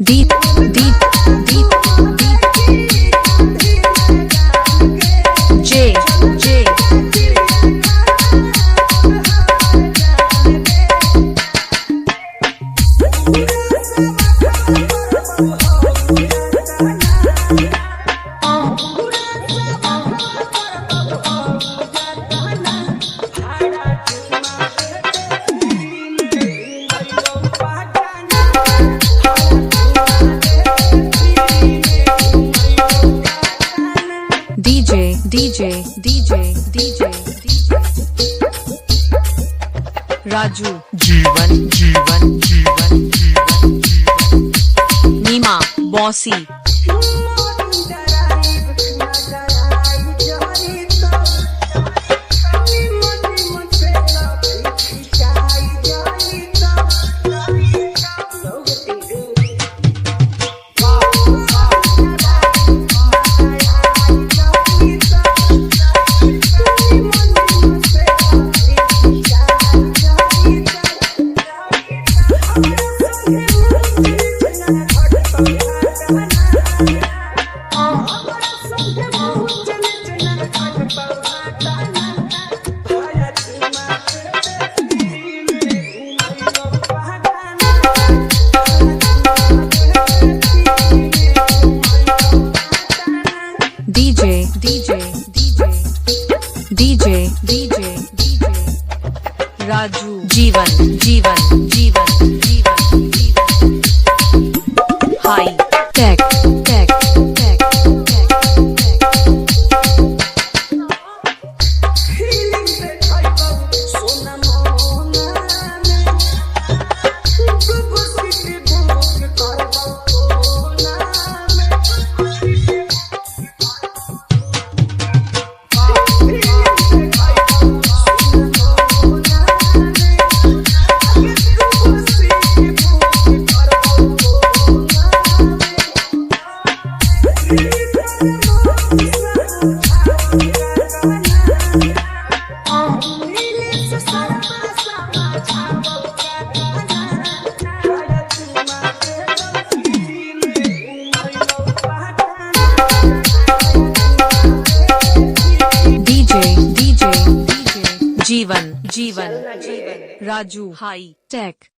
D D D D J J DJ DJ DJ DJ DJ Raju Jeevan Jeevan Jeevan Jeevan Jeevan Nima Bossy DJ DJ DJ DJ DJ DJ Raju Jeevan Jeevan Jeevan Jeevan Jeevan High Tech Tech Tech Tech Tech DJ DJ DJ Jeevan Jeevan Jeevan Raju High Tech